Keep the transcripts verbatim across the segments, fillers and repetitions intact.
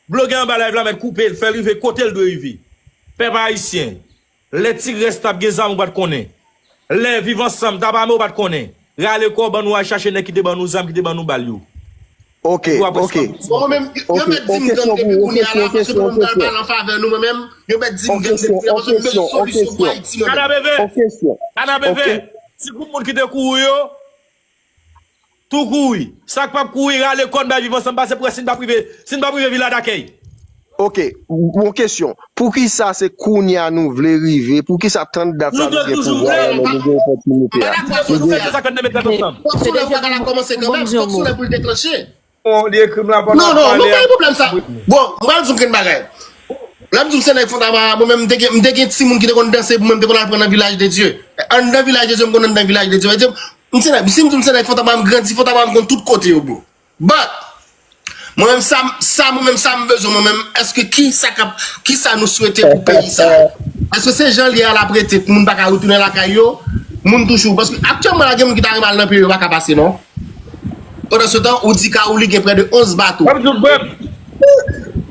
Blogè anba live la mèt koupe l, fè l rive kote l dwe rive. Pèp ayisyen, lè Ti Grès t ap gen zam ou pa t konnen. Lè Viv Ansanm t ap ame ou pa t konnen. Rale kò w ban nou al chache nèg ki te ban nou zam, ki te ban nou bal yo. Ok, ok. Bon, mwen menm, yo mèt di m gang depi kounye a la, paske mwen menm m pral pale an favè nou, mwen menm, yo mèt di m gang depi kounye a, paske m bezwen solisyon pou Ayiti, mwen menm. Kanapeve, kanapeve, ti gwoup moun ki te kouri yo, tou kouri. Sa k p ap kouri, rale kò n bay Viv Ansanm, pase pou wè si n p ap rive, si n p ap rive Vila Dakèy. Ok, yon kesyon. Poukisa se kounye a nou vle rive? Poukisa tann dat sa nou gen pouvwa a, lè nou gen opòtinite a? Nou dwe toujou vle, se sa k fè n te met tèt ansanm. Fòk solèy bagay la kòmanse kanmenm, fòk solèy pou l deklanche. Bon, li ekri m la pandan Non, non, nou pa gen pwoblèm sa. Bon, mwen pral di w grenn bagay. Lè m di w se nèg Fòtaman, mwen menm m te gen, m te gen timoun ki te konn danse pou mwen, m te konn al pran nan Vilaj de Dye. Anndan Vilaj de Dye, m konn anndan Vilaj de Dye. Vle di, m se nèg, si m di w m se nèg Fòtaman, m grandi Fòtaman, m konn tout kote yo, bro. But, mwen menm sa, sa mwen menm sa m bezwen, mwen menm, èske ki sa k ap, ki sa nou swete pou peyi sa? Èske se jan l ye a l ap rete, moun pa ka retounen lakay yo? Moun toujou, paske aktyèlman la gen moun ki ta renmen al nan peyi yo, pa ka pase non. Pandan se tan, ou di Kaouli gen prè de onz bato. Wap di w bwèp.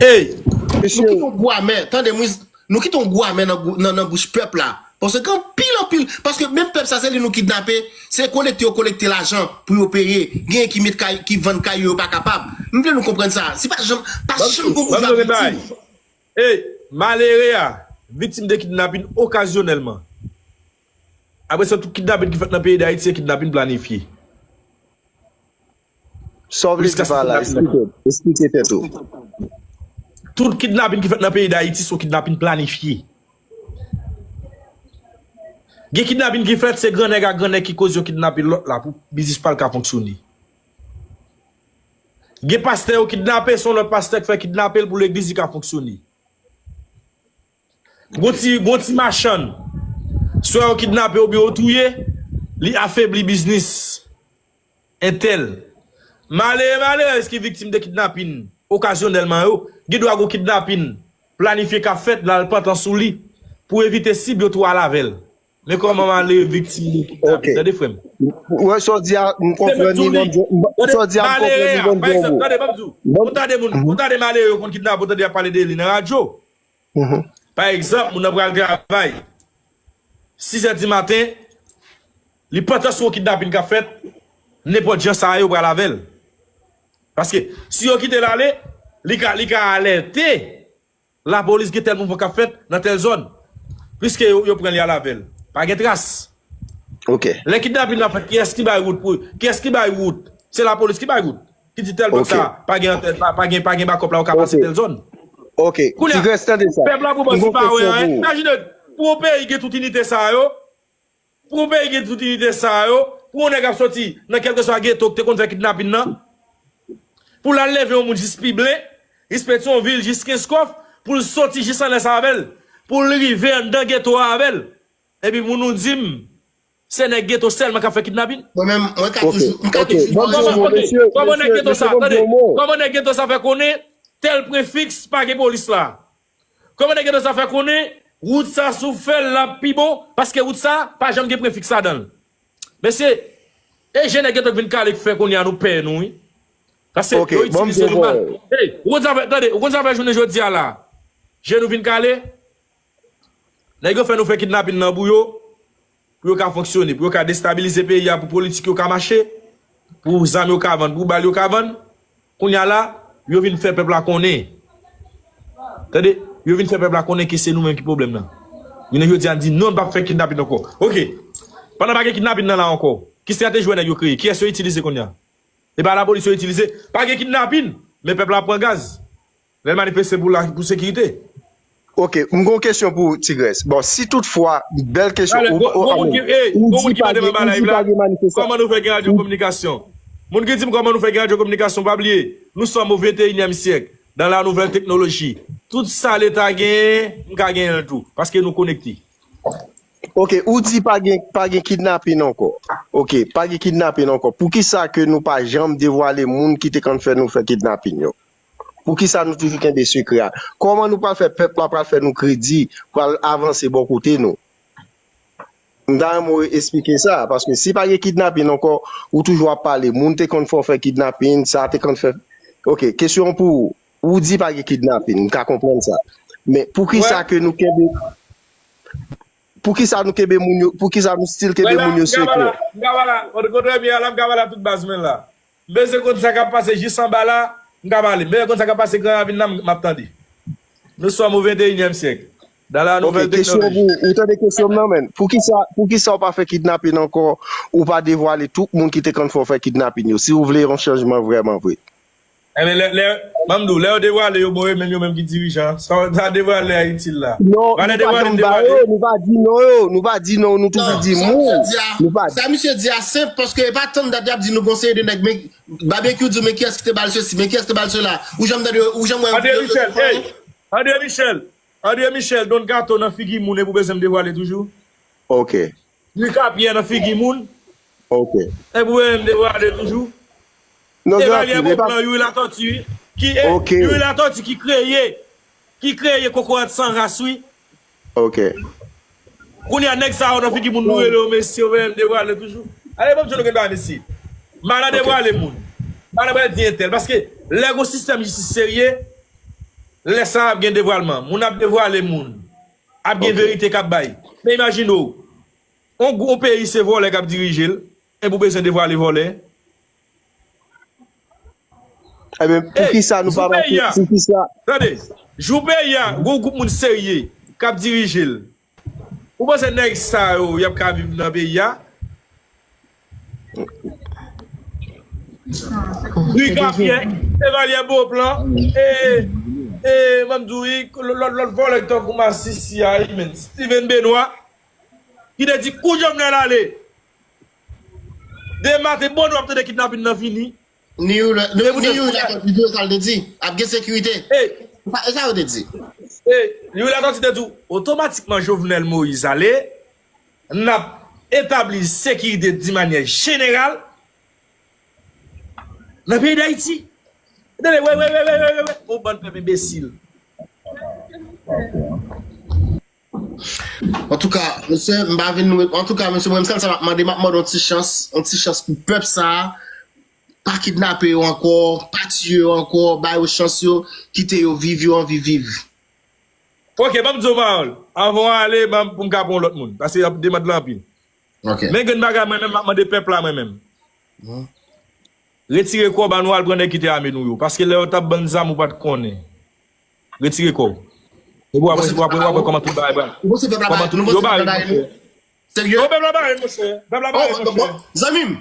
Ey, Nou kite yon gou amè, tande mwen, nou kite yon gou amè nan, gou- nan, nan bouch pèp la. Paske gen anpil, anpil, paske menm pèp sa, se li nou kidnape, se kolekte yo kolekte lajan pou yo peye. Genyen ki met kay, ki vann kay yo, yo pa kapab. M vle nou konprann sa. Se pa janm, pa janm gen yon gouv la viktim. Ey, malere a, viktim de kidnapin okazyonèlman. Apre sa, tout kidnapin ki fèt nan peyi Dayiti, se kidnapin planifye. Sa w vle di pa la, esplike, esplike tèt ou. Tout kidnapin ki fèt nan peyi Dayiti se yon kidnapin planifye. Gen kidnapin ki fèt, se grannèg ak grannèg ki koze yo kidnape lòt la pou biznis pa l ka fonksyone. Gen pastè yo kidnape, se yon lòt pastè k fè kidnape l pou legliz li ka fonksyone. Gon ti, gon ti machann, swa yo kidnape oubyen yo touye, li afebli biznis entèl. Malere, malerèz ki viktim de kidnapin okazyonèlman yo, gen dwa gon kidnapin planifye k ap fèt, l al pantan sou li pou evite sib yo twò al avè l. Men kòman malere viktim de kidnapin, tande frè m. Wè, sa w di a, m konprann li nan djòl. Sa w di a, m konprann li nan djòl. Tande, ban m di w. Ou tande moun, ou tande malere yo konn kidnape, ou tande y ap pale de li nan radyo. Pa egzanp, moun nan pral travay. Sizè di maten, li pantan sou yon kidnapin k ap fèt, nenpòt jan sa yo pral avè l. Paske, si yo kite l ale, li ka, li ka alète lapolis gen tèl mouvman k ap fèt nan tèl zòn. Pliske yo, yo pran li al avè l. Pa gen tras. Ok. Lè kidnapin nan fèt, kiyès ki bay wout pou, kiyès ki bay wout? Se lapolis ki bay wout. Ki di tèl bank sa, pa gen, pa, pa gen, pa gen bakòp la, ou ka pase tèl zòn. Ok. Ti Grès, tande sa. Pèp la pou bò si pa wè anyen. Imajine, pou yon peyi gen tout inite sa yo, pou yon peyi gen tout inite sa yo, pou yon nèg ap soti nan kèlkeswa geto ki te konn fè kidnapin nan, pou l al leve yon moun jis Piblen, jis Petyonvil, jis Kenskòf, pou l soti jis anlè sa avè l, pou l rive anndan geto a avè l. Epi pou nou di m, se nèg geto sèlman k ap fè kidnapin? Mwen menm, mwen ka toujou, m ka toujou. Kòman, ok, kòman nèg geto sa, tande, kòman nèg geto sa fè konnen tèl prefiks pa gen polis la? Kòman nèg geto sa fè konnen wout sa si w fè l l ap pi bon, paske wout sa pa janm gen prefiks ladan l? Mesye, e je nèg geto k vin kale k fè kounye a nou pè nou wi. Paske yo itilize nou mal. Ey, ou konn sa fè, tande, ou konn sa fè jounen jodi a la? Je nou vin kale? Nèg yo fè nou fè kidnapin nan pou yo, pou yo ka fonksyone, pou yo ka destabilize peyi a, pou politik yo ka mache, pou zam yo ka vann, pou bal yo ka vann. Kounye a la, yo vin fè pèp la konnen. Tande, yo vin fè pèp la konnen ke se nou menm ki pwoblèm nan. Jounen jodi a n di non, n p ap fè kidnapin ankò. Ok. Pandan pa gen kidnapin nan la ankò, ki estrateji w wè nèg yo kreye? Kiyès yo itilize kounye a? E pa lapolis yo itilize. Pa gen kidnapin, men pèp la ap pran gaz. Lè l manifeste pou la, pou sekirite. Ok, m gon kesyon pou Ti Grès. Bon, si toutfwa, bèl kesyon. Ou di pa gen, ou di pa gen manifestasyon. Kòman nou fè gen radyo kominikasyon? Moun ki di m kòman nou fè gen radyo kominikasyon, pa bliye, nous sommes au vingt et unième siècle, dans la nouvelle technologie. Tout sa Leta genyen, m ka genyen l tou, paske nou konekte. Ok, ou di pa gen, pa gen kidnapin ankò. Ok, pa gen kidnapin ankò. Poukisa ke nou pa janm devwale moun ki te konn fè nou fè kidnapin yo? Poukisa nou toujou kenbe sekrè a? Kòman nou pral fè pèp la pral fè nou kredi, pral avanse bò kote nou? M ta renmen w esplike sa, paske si pa gen kidnapin ankò, ou toujou ap pale, moun te konn fè w fè kidnapin, sa te konn fè. Ok, kesyon pou ou. Ou di pa gen kidnapin, m ka konprann sa. Men poukisa ke nou kenbe, poukisa nou kenbe moun yo, poukisa nou still kenbe moun yo sekrè? M ka pale, m ka pale, o kontrè, byen la, m ka pale a tout baz mwen la. M bezwen konn sa k ap pase jis anba la, m ka pale. M bezwen konn sa k ap pase Gran Ravin nan, m ap tande. Nous sommes au vingt et unième siècle. Dans la nouvelle technologie. Ou tande kesyon m nan, men. Poukisa, poukisa w pa fè kidnapin ankò, ou pa devwale tout moun ki te konn fè w fè kidnapin yo, si w vle yon chanjman vrèman vre? Enben, lè, lè, ban m di w, lè yo devwale yo, bon, yo menm, yo menm ki dirijan. Sa, sa devwale a itil la. Non, nou pa janm ba yo, nou pa di non yo, nou pa di non, nou toujou di moun. Nou pa Sa misye di a senp, paske e pa tann dat y ap di nou gon seri de nèg, men Babekyou di w, men kiyès ki te ba l sesi, men kiyès ki te ba l sela. Ou janm tande, ou janm wè. Andre Michel, hey, Andre Michel, Andre Michel, Don Kato nan figi moun, e pou bezwen m devwale toujou? Ok. Guy Kapyè nan figi moun. Ok. E pou menm devwale toujou. Non, Evalye Jean-Philippe, e pa- Beauplan, Youri Latortue. Ki e Ok. Youri Latortue ki kreye, ki kreye kokorat san ras, wi. Ok. Kounye a, nèg sa yo nan figi moun nou rele yo mesye, yo menm devwale toujou. Ale, ban m di nou gen bagay, mesye. M pa nan devwale moun. M pa nan pral di entèl. Paske lè gon sistèm jistis serye, lè sa ap gen devwalman. Moun ap devwale moun. Ap gen Ok. verite k ap bay. Men imajine w, on, on peyi se vòlè k ap dirije l, e pou bezwen devwale vòlè. Ebyen, poukisa nou pa Jou peyi mache, a. poukisa? Tande, jou peyi a, gon gwoup moun serye k ap dirije l. Ou panse nèg sa yo, y ap ka viv nan peyi a? Guy Kapyè, Evalye Beauplan, e, e, ban m di w, wi, lòt, lòt vòlè tankou Masisi a, wi, men, Steven Benoît, ki te di kou Jovenel ale. Demen maten, bon, nou ap tande kidnapin nan fini. Ni Youri, ni Youri Latortue, li di sa l te di. Ap gen sekirite. Hey, E sa yo te di. Hey, Youri Latortue te di w, otomatikman Jovenel Moïse ale, n ap etabli sekirite di manyè jeneral nan peyi Dayiti. Tande, wè, wè, wè, yon bann pèp enbesil. Antouka, mesye, m pa vin, antouka, mesye, mwen, m sèl sa m ap mande, m ap mande yon ti chans, yon ti chans pou pèp sa a, pa kidnape yo ankò, pa tiye yo ankò, ba yo chans yo, kite yo viv, yo anvi viv. Ok, ban m di w pawòl. Anvan w ale, ban m, pou m ka pran yon lòt moun. Paske y ap demann lan anpil. Ok. Men gen bagay mwen menm, m ap mande pèp la mwen menm. Retire kò w ba nou al pran nèg ki te ame nou yo. Paske lè yo t ap ban n zam ou pa t konnen. Retire kò w. Epi w ap wè, w ap wè, w ap wè kòman tout bagay pral. Ou panse pèp la ba nou, ou panse pèp la ba nou? Serye? Non, pèp la bare, monchè. Pèp la bare, Oh, monchè. bon, zanmi m,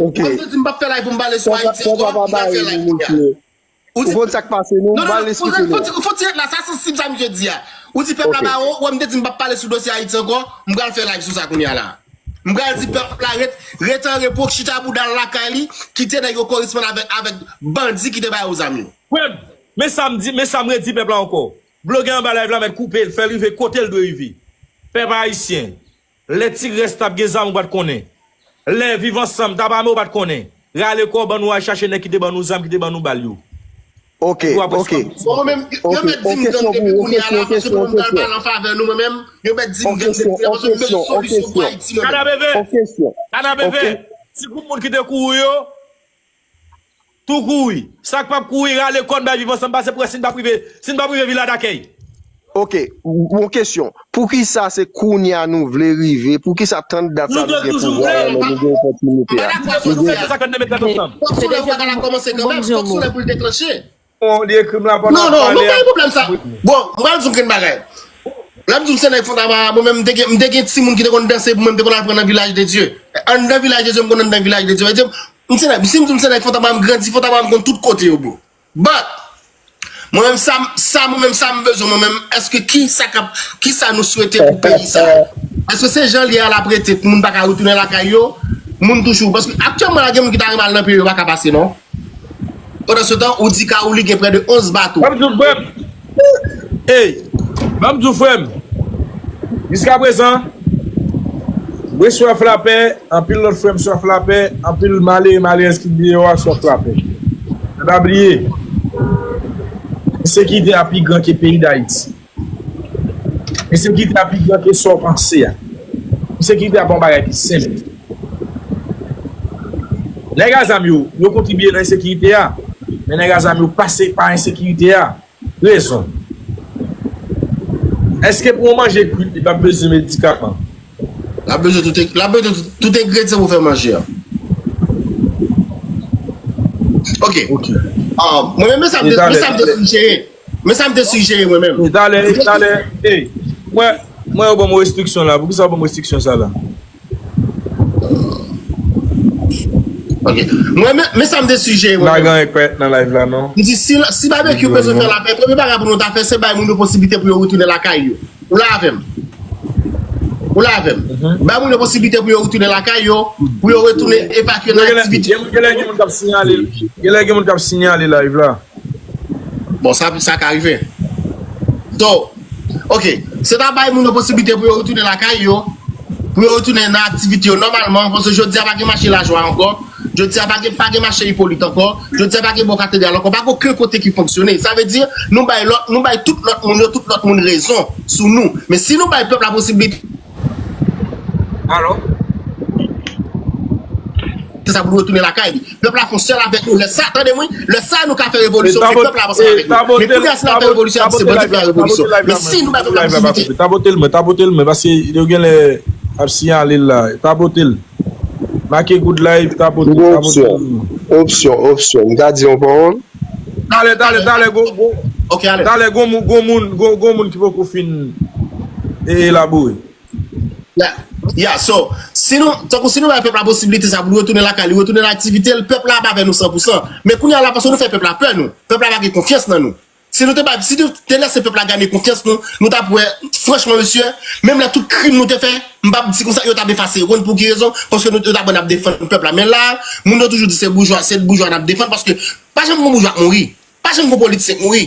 Ok. ou te di m p ap fè live pou m pale sou Ayiti Pèp ankò, la pa m pral fè bare, live kounye a. Ou konn sa k pase, nou, m pral eksplike nou. Fò ti ret la, sa sansib sa misye di a. Ou di pèp la ba ou, wè m te di m p ap pale sou dosye Ayiti ankò, m pral fè live sou sa kounye a la. M pral di pèp la ret, ret an repo, chita bouda l lakay li, kite nèg yo koresponn avèk, avèk bandi ki te ba yo zam yo. Frè m, men sa m di, men sa m redi pèp la ankò. Blogè anba live la mèt koupe l, fè l rive kote l dwe rive. Pèp ayisyen, lè Ti Rès t ap gen zam ou pa t konnen. Lè Viv Ansanm t ap ame ou pa t konnen. Rale kò w, ban nou al chache nèg ki te ban nou zam, ki te ban nou bal yo. Ok, ok. Bon, mwen menm, yo mèt di m gang depi kounye a la, paske mwen menm m pral pale an favè nou, mwen menm, yo mèt di m gang depi kounye a, paske m bezwen solisyon pou Ayiti, mwen menm. Kanabeve, Yon kesyon. Kanabeve, ti gwoup moun ki te kouri yo, tou kouri. Sa k p ap kouri, rale kò n bay Viv Ansanm, pase pou wè si n p ap rive, si n p ap rive Vila Dakèy. Ok, yon kesyon. Poukisa se kounye a nou vle rive? Poukisa tann dat sa nou gen pouvwa a, lè nou gen opòtinite a? Nou fè sa k ap mete tèt ansanm. Fòk sou lè bagay la kòmanse kanmenm, fòk sou lè pou l deklanche. Bon, li ekri m la pandan Non, non, nou pa gen pwoblèm sa. Bon, m pral di w grenn bagay. Lè m di w m se nèg Fontamara, mwen menm, m te gen, m te gen timoun ki te konn danse pou mwen, m te konn al pran nan Vilaj de Dye. Anndan Vilaj de Dye, m konn anndan Vilaj de Dye. Mwen di, m se nèg, si m di w m se nèg Fontamara, m grandi Fontamara, m konn tout kote yo, bro. But, mwen menm, sa, sa, mwen menm, sa m bezwen, mwen menm, èske ki sa k ap, ki sa nou swete pou peyi sa? Èske se jan l ye a l ap rete, moun pa ka retounen lakay yo? Moun toujou, paske aktyèlman la, gen moun ki ta renmen al nan peyi yo, pa ka pase, non? Pandan se tan, ou di Kaouli gen prè de onz bato. Ban m di w, frè m. Ey, ban m di w, frè m. Jiska prezan, mwen swaf lapè, anpil lòt frè m swaf lapè, anpil malere, malerèz ki deyò a swaf lapè. Men pa bliye, ensekirite a pi gran ke peyi Dayiti. Ensekirite a pi gran ke sa w panse a. Ensekirite a pa yon bagay ki senp. Nèg a zam yo, yo kontribye nan ensekirite a. Men nèg a zam yo pase pa ensekirite a. Rezon. Èske pou yon manje kwit, li pa bezwen medikaman? L ap bezwen tout, l ap bezwen tout, tout engredyan pou fè manje a. Ok. Ok. Ah, mwen menm, men sa m te, men sa m te sijere. Men sa m te sijere, mwen menm. E talè, e talè, ey, mwen, mwen yo ban m restriksyon la. Poukisa yo ban m restriksyon sa la? Ok. Mwen, men, men sa m te sijere, mwen menm. Lagan e kwèt nan live la, non? M di, si, si Babekyou bezwen fè lapè, premye bagay pou nou ta fè, se bay moun yo posiblite pou yo retounen lakay yo. Ou la avè m? Ou la avè m? Bay moun yo posiblite pou yo retounen lakay yo, pou yo retounen evakye nan aktivite. Genlè gen moun k ap siyale, genlè gen moun k ap siyale live la. Bon, sa, sa ka rive. So, ok, se ta bay moun yo posiblite pou yo retounen lakay yo, pou yo retounen nan aktivite yo nòmalman, paske jodi a pa gen mache Lajwa ankò, jodi a pa gen, pa gen mache Ipolit ankò, jodi a pa gen bò katedral ankò, pa gen okenn kote ki fonksyone. Sa vle di, nou bay lòt, nou bay tout lòt moun yo, tout lòt moun rezon sou nou. Men si nou bay pèp la posiblite Alo? Se sa pou nou retounen lakay li. Pèp la fè sèl avèk nou. Lè sa, tande mwen, lè sa nou ka fè revolisyon, se pèp la avanse avèk nou. Men kounye a, si n ap fè revolisyon, se bandi ki fè revolisyon. Men si nou bay pèp la posiblite. Tapote l mwen, tapote l mwen, paske yo genlè ap siyale l la. Tapote l. Make good live, tapote l, tapote l. Opsyon, opsyon, opsyon. M ka di yon pawòl? Talè, talè, talè, gon, gon, talè, gon moun, gon moun, gon, gon moun ki poko fin e, elabore. Ya, ya, so, si nou, tankou si nou bay pèp la posiblite sa pou l retounen lakay li, retounen nan aktivite l, pèp la ap avè nou san pou san. Men kounye a la, paske nou fè pèp la pè nou. Pèp la pa gen konfyans nan nou. Si nou te bay, si nou te lèse pèp la gade konfyans nou, nou t ap wè, franchman, mesye, menm lè tout krim nou te fè, m p ap di konsa, yo t ap efase yo. Konn pou ki rezon? Paske nou, yo t ap wè n ap defann pèp la. Men la, moun yo toujou di se boujwa, se boujwa n ap defann, paske pa janm gon boujwa k mouri. Pa janm gon politisyen k mouri.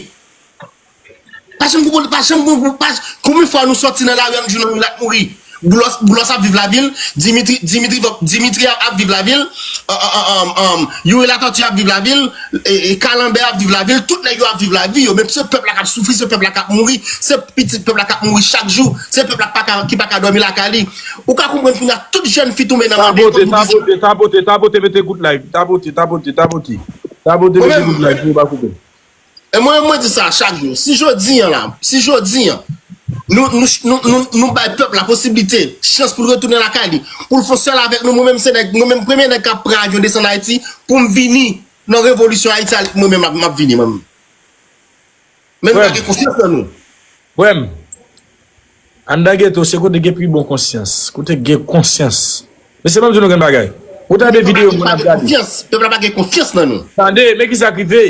Pa janm gon, pa janm gon, pa, konbyen fwa nou sòti nan lari a, nou jwenn yon moun k mouri? Boulos, Boulos ap viv lavil, Dimitri, Dimitri, Dimitri ap, ap viv lavil, um, um, um, um, Youri Latortue ap viv lavil, e, e Kalanbè ap viv lavil, tout nèg yo ap viv lavi yo, men se pèp la k ap soufri, se pèp la k ap mouri, se pitit pèp la k ap mouri chak jou, se pèp la k pa ka, ki pa ka dòmi lakay li. Ou ka konprann kounye a tout jèn fi tonbe nan men de gang pou dizèt. Tapote, tapote, tapote, tapote, mete good live, tapote, tapote, tapote. Tapote, mete good live, pou yo pa koupe. E mwen, mwen di sa chak jou. Si jodi an la, si jodi an, nou, nou, nou, nou, nou bay pèp la posiblite, chans pou l retounen lakay li, pou l fè sèl avèk nou, mwen menm se nèg, mwen menm premye nèg k ap pran avyon desann Ayiti, pou m vini nan revolisyon Ayiti a, mwen menm m ap, m ap vini, mwen menm. Men nou pa gen konfyans nan nou. Frè m, anndan geto, se kote gen pi bon konsyans, kote gen konsyans. Mesye, ban m di nou yon bagay. Ou tande videyo moun ap gade. Pèp la pa gen konfyans nan nou. Tande, men ki sa k rive.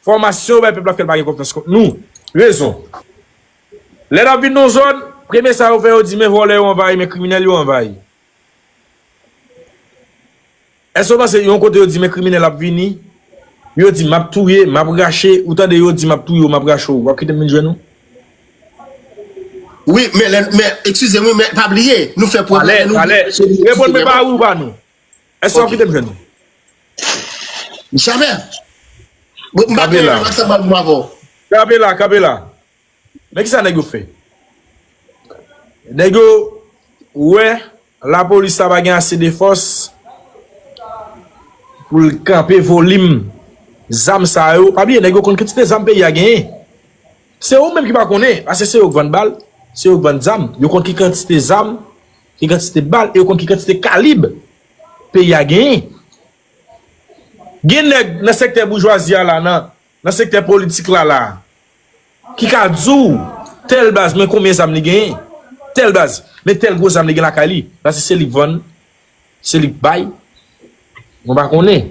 Fòmasyon yo bay pèp la fè l pa gen konfyans kont nou. Rezon. Lè n ap vin nan yon zòn, premye sa yo fè, yo di men vòlè yo anvayi, men kriminèl yo anvayi. Èske w panse yon kote yo di men kriminèl ap vini, yo di m ap touye, m ap rache, ou tande yo di m ap touye w, m ap rache w, w ap kite m vin jwenn ou? Wi, men, men, eskize m, wi, men pa bliye, nou fè pwòp lane nou. Talè, talè. Reponn mwen pa wi ou pa non. Èske w ap kite m jwenn ou? Jamè. Bon, m pa gen ansanm avè w. Kanpe la, kanpe la. Men kisa nèg yo fè? Nèg yo wè lapolis la pa gen ase de fòs pou l kanpe volim zam sa yo. Pa bliye, nèg yo konn kantite zam peyi a genyen. Se ou menm ki pa konnen, paske se yo k vann bal, se yo k vann zam. Yo konn ki kantite zam, ki kantite bal, e yo konn ki kantite kalib peyi a genyen. Gen nèg nan sektè boujwazi a la, nan, nan sektè politik la, la, ki ka di w, tèl baz, men konbyen zam li genyen, tèl baz, men tèl gwo zam li gen lakay li, paske se li k vann, se li k bay, mwen pa konnen.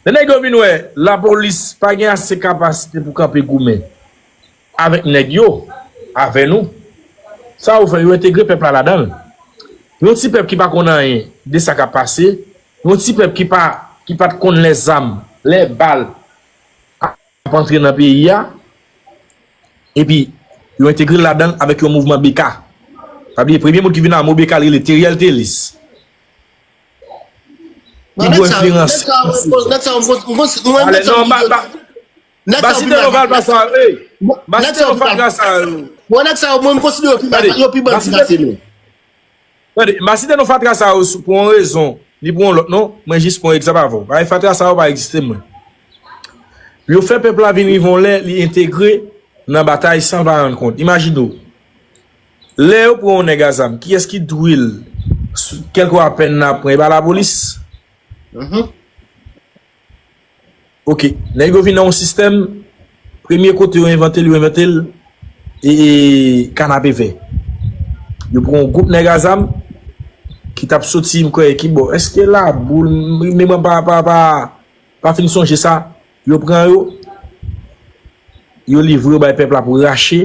Lè nèg yo vin wè, lapolis pa gen ase kapasite pou kanpe goumen avèk nèg yo, avè nou. Sa yo fè, yo entegre pèp la ladan l. Yon ti pèp ki pa konn anyen de sa k ap pase, yon ti pèp ki pa, ki pa t konn lè zam, lè bal ap antre nan peyi a, epi yo entegre l ladan l avèk yon mouvman B K. Pa bliye, premye moun ki vin ak mo B K, li rele Theriel Thélis. Ki gwo enfliyans. Nèg sa yo, m pa site non fatra sa yo, ey. M pa site non fatra sa yo. Bon, nèg sa yo, mwen, m konsidere yo pi bandi pase nou. Tande, m pa site non fatra sa yo pou yon rezon, ni pou yon lòt, non. Mwen jis pran egzanp avè w. Bagay fatra sa yo pa egziste, mwen. Yo fè pèp la vin rive yon lè li entegre nan batay san l pa rann kont. Imajine w, lè yo pran yon nèg a zam, kiyès ki touye l? Kèlkeswa pèn n ap pran, e pa lapolis? Mhm. Ok, nèg yo vin nan yon sistèm, premye kote yo envante l, yo envante l, e, e Kanapevè. Yo pran yon gwoup nèg a zam ki t ap soti, m kwè, ki bò? Èske Laboul? Memwa m pa, pa, pa, pa fin sonje sa. Yo pran yo, yo livre yo bay pèp la pou rache,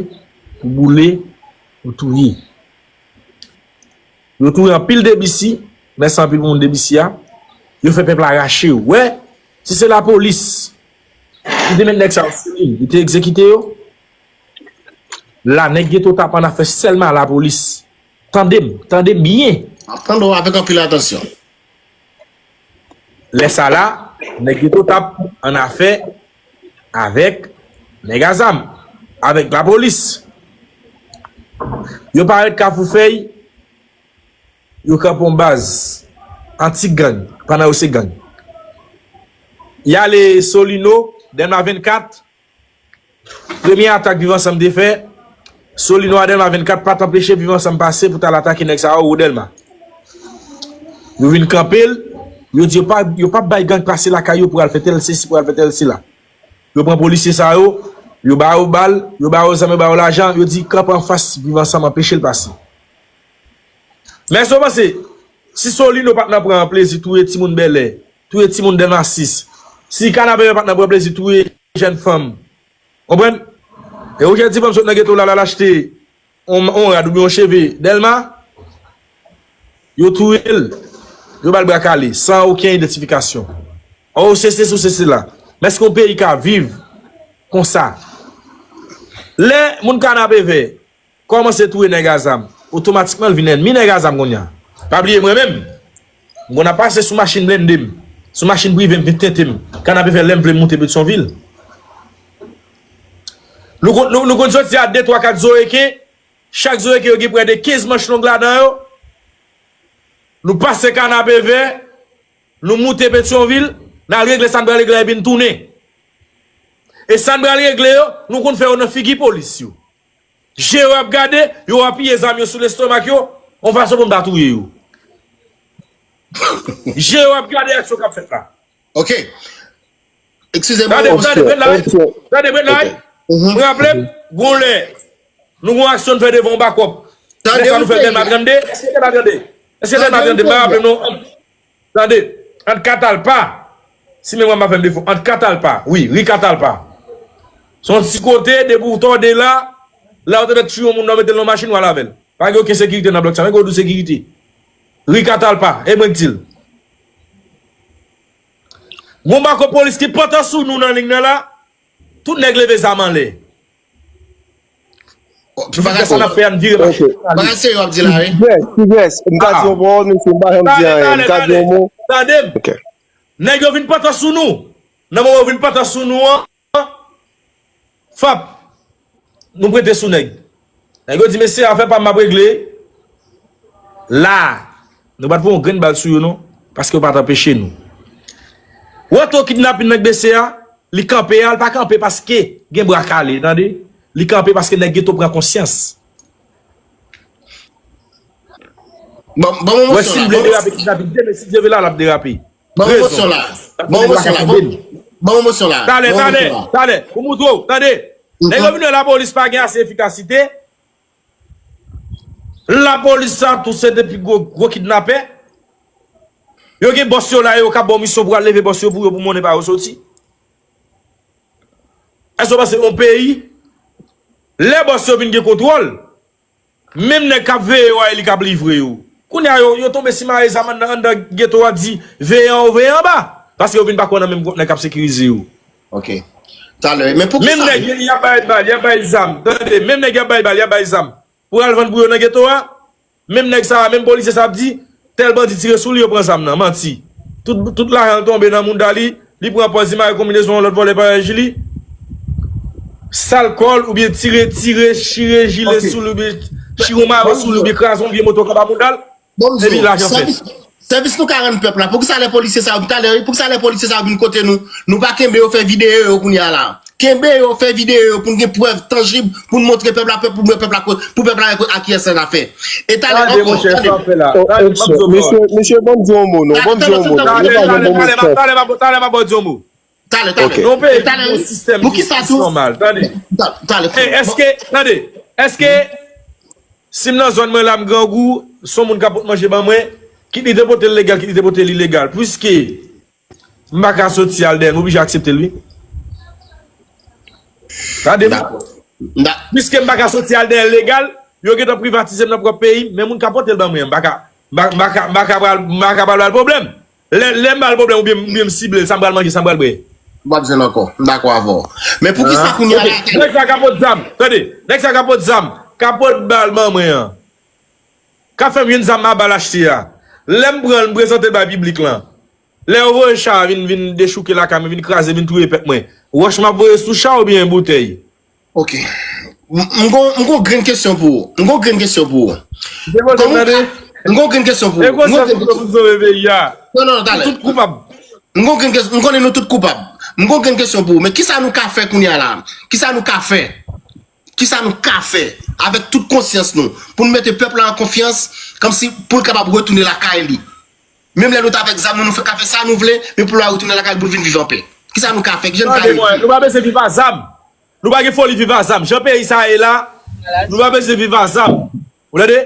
pou boule, pou touye. Yo touye anpil debisi, mèsi anpil pou moun debisi a. Yo fè pèp la rache yo. Wè, si se lapolis ki te met nèg sa yo sou li, li te egzekite yo. La, nèg geto t ap ann afè sèlman a lapolis. Tande m, tande m byen. M ap tande w avèk anpil atansyon. Lè sa la, nèg geto t ap ann afè avèk nèg a zam, avèk lapolis. Yo parèt Kafou Fèy, yo kanpe yon baz anti-gang, pandan yo se gang. Y ale Solino, Dèlma vennkat, premye atak Viv Ansanm te fè, Solino a Dèlma vennkat pa t anpeche Viv Ansanm pase pou t al atake nèg sa yo wo Dèlma. Yo vin kanpe l, yo di yo pa, yo p ap bay gang pase lakay yo pou al fè tèl sesi, pou al fè tèl sela. Yo pran polisye sa yo, yo ba yo bal, yo ba yo zam, yo ba yo lajan, yo di kanpe anfas Viv Ansanm anpeche l pase. Men èske w panse, si Solino pa t nan pran plezi touye timoun Bèlè, touye timoun Dèlma sis, si Kanapevè pa t nan pran plezi touye jèn fanm, konprann? E ou jèn ti fanm sot nan geto la, l al achte on, on rad oubyen on cheve Dèlma, yo touye l, yo ba l bra kale, san okenn idantifikasyon. O, se sesi ou se sela. Men èske yon peyi ka viv konsa? Lè moun Kanapevè kòmanse touye nèg a zam, otomatikman l vin ènmi nèg a zam kounye a. Pa bliye mwen menm, m konn ap pase sou machin blende m, sou machin prive m, vin tente m, Kanapevè lè m vle m moute Petyonvil. Nou konn, nou, nou konn soti a de, twa, kat Zoeken, chak Zoeken yo gen prè de kenz manch long ladan yo. Nou pase Kanapevè, nou moute Petyonvil, n al regle sa n pral regle la epi n tounen. E sa n pral regle yo, nou konn fè yo nan figi polis yo. Je yo ap gade, yo apiye zam yo sou lestomak yo, yon fason pou n pa touye yo. Je yo ap gade aksyon k ap fèt la. Ok. Eskize mwen. Tande, tande, Brenlay. Tande, Brenlay. Mwen raple m, gon lè, nou gon aksyon n fè devan yon bakòp. Lè sa nou fè Dèlma trannde. Èske Dèlma trannde? Èske Dèlma trannde? Mwen raple m non. Tande, ant Katalpa, si memwa m pa fè m defo, ant Katalpa, wi, ri Katalpa. Se yon ti kote, depi w tòde la, la yo te mèt tchwi yon moun nan, mete l nan machin, w al avè l. Pa gen okenn sekirite nan blòk sa, men gen yon dou sekirite. Ri Katalpa, e mwen k di l. Gon bako polis ki pantan sou nou nan liy nan la, tout nèg leve zam anlè. Ki bagay sa n ap fè a, n vire machin. Bagay serye w ap di la, wi. Tigès, Tigès, m ka di yon pawòl, mesye, m pa janm di anyen. M ka di yon mo. Tande m. Nèg yo vin pantan sou nou. Nan moman yo vin pantan sou nou an, fap, nou prete sou nèg. Nèg yo di, mesye, afè pa m m ap regle. La, nou pa t voye yon grenn bal sou yo, non, paske yo pa t anpeche nou. Ou wè to kidnapin nan k bese a, li kanpe a, li pa kanpe paske gen bra kale, tande? Li kanpe paske nèg geto pran konsyans. Ban, ban mwen mosyon la. Wè, si l vle derape, kidnapin, demen, si Dye vle la, l ap derape. Ban mwen mosyon la. Ban mwen mosyon la. Ban mwen mosyon la. Talè, talè, talè. Pou moutre w, tande. Nèg yo vin wè lapolis pa gen ase efikasite. Lapolis sa tou se de pi gwo, gwo kidnapè. Yo gen bòs yo la, yo ka ba w misyon pou al leve bòs yo pou yo, pou monnen pa yo soti. Èske w panse yon peyi, lè bòs yo vin gen kontwòl, menm nèg k ap veye yo a, e li k ap livre yo. Kounye a, yo, yo tonbe simaye zam anndan, anndan geto a, di veye anwo, veye anba. Paske yo vin pa kwè nan menm gwoup nèg k ap sekirize yo. Ok. Talè, men poukisa? Menm nèg y ap bay bal, y ap bay zam. Tande, menm nèg y ap bay bal, y ap bay zam. Pou al vann pou yo nan geto a, menm nèg sa a, menm polisye sa ap di, tèl bandi tire sou li, yo pran zam nan. Manti. Tout, tout lajan l tonbe nan mouda li, li pran pòz li mare konbinezon yon lòt vòlè parèy li. Sal kò l, oubyen tire, tire, chire jile sou li, oubyen chire yon mayo sou li, oubyen kraze yon vye moto k anba mouda l. Epi lajan fèt. Sèvis nou ka rann pèp la. Poukisa lè polisye sa yo, talè, poukisa lè polisye sa yo vin kote nou, nou pa kenbe yo fè videyo yo kounye a la? Kenbe yo fè videyo yo pou n gen prèv tanjib, pou n montre pèp la, pèp, pou pèp la, pou pèp la wè a kiyès n afè. E talè ankò, tande. Mesye, mesye, ban m di yon mo, non, ban m di yon mo, non. Talè, talè, talè, talè, talè, talè, m ap ba w di yon mo. Talè, talè. Non, peyi ki gen yon sistèm jistis nòmal. Tande. Talè. Èske, tande, èske si m nan zòn mwen la, m grangou, se yon moun k ap pot manje ban mwen, kit li te pote l legal, kit li te pote l ilegal. Piske m pa ka soti al dèyè l, m oblije aksepte l, wi. Tande m. Piske m pa ka soti al dèyè l legal, yo gentan privatize m nan pwòp peyi m, men moun k ap pote l ban mwen an, m pa ka, m pa, m pa ka, m pa ka pral, m pa ka pral ba l pwoblèm. Lè, lè m ba l pwoblèm oubyen, oubyen m sible l, sa m pral manje, sa m pral bwè. M p ap jwenn ankò. M dakò avè w. Men poukisa kounye a la, nèg sa k ap pot zam, tande, nèg sa k ap pot zam, k ap pot bal ban mwen an, k ap fè m jwenn zam anba l achte a. Lè m pran l, m prezante l bay piblik lan. Lè yo voye cha a vin, vin dechouke lakay mwen, vin kraze, vin touye pèp mwen, wòch m ap voye sou cha oubyen boutèy? Ok. M m gon, m gon grenn kesyon pou ou. M gon grenn kesyon pou ou. Kòman ou ka, m gon grenn kesyon pou ou. M gon grenn kesyon. Non, non, non, talè. M gon grenn kesyon, m konnen nou tout koupab. M gon grenn kesyon pou ou. Men kisa nou ka fè kounye a la? Kisa nou ka fè? Kisa nou ka fè avèk tout konsyans nou pou n mete pèp la an konfyans, kòmsi pou l kapab retounen lakay li? Menm lè nou t avèk zam nou, nou fè, ka fè sa nou vle, men pou l retounen lakay li, pou l vin viv anpè. Kisa nou ka fè? Ki jan n ka ede? Nou pa bezwen viv a zam. Nou pa gen foli viv a zam. Jan peyi sa a ye la, nou pa bezwen viv a zam. Ou tande?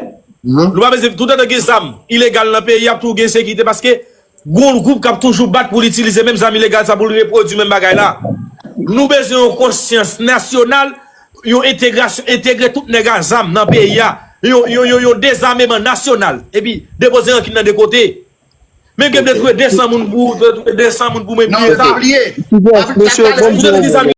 Nou pa bezwen, toutotan gen zam ilegal nan peyi, ap toujou gen sekirite paske gon gwoup k ap toujou bat pou l itilize menm zam ilegal sa pou l repwodui menm bagay la. Nou bezwen yon konsyans nasyonal, yon entegrasyon, entegre tout nèg a zam nan peyi a. Yon, yon, yon, yon dezameman nasyonal. Epi, depoze rankin nan de kote. Men gen de touye de san moun pou, de touye de san moun pou mwen bliye sa. Toutotan gen zam